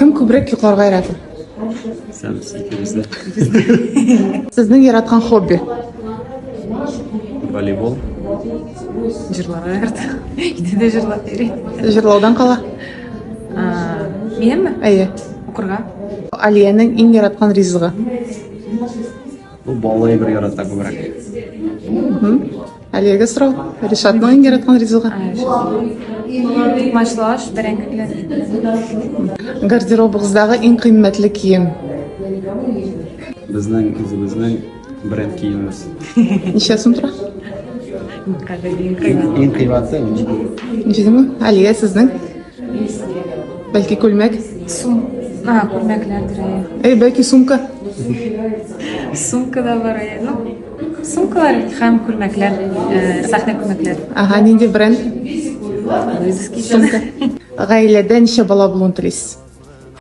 Кем күбрәк йокларга ярата? Сәмс икебез дә. Сезнең яраткан хобби? Волейбол. Җырларга ярата. Өйдә дә җырлап йөри. Җырлаудан кала? Минемме? Әйе. Укырга. Алиянең иң яраткан ризыгы? Бу баллы әйбер ярата күбрәк. Әлеге сорау. Ришатның иң яраткан ризыгы. Токмачлы аш, бәрәңге белән. Гардеробыгыздагы иң кыйммәтле кием. Безнең үзебезнең бренд киемебез. Ничә сум тора? Иң кыйбаты 17. Ничә Алия, сезнең? Бәлки күлмәк? Сум. А, күлмәкләрдер. Әй, бәлки сумка? Сумка да бар. Ну, Сумкалар һәм күлмәкләр, э, сәхнә күлмәкләре. Ага, нинди бренд? Луизовский. Сумка. Гаиләдә ничә бала булуын телисез?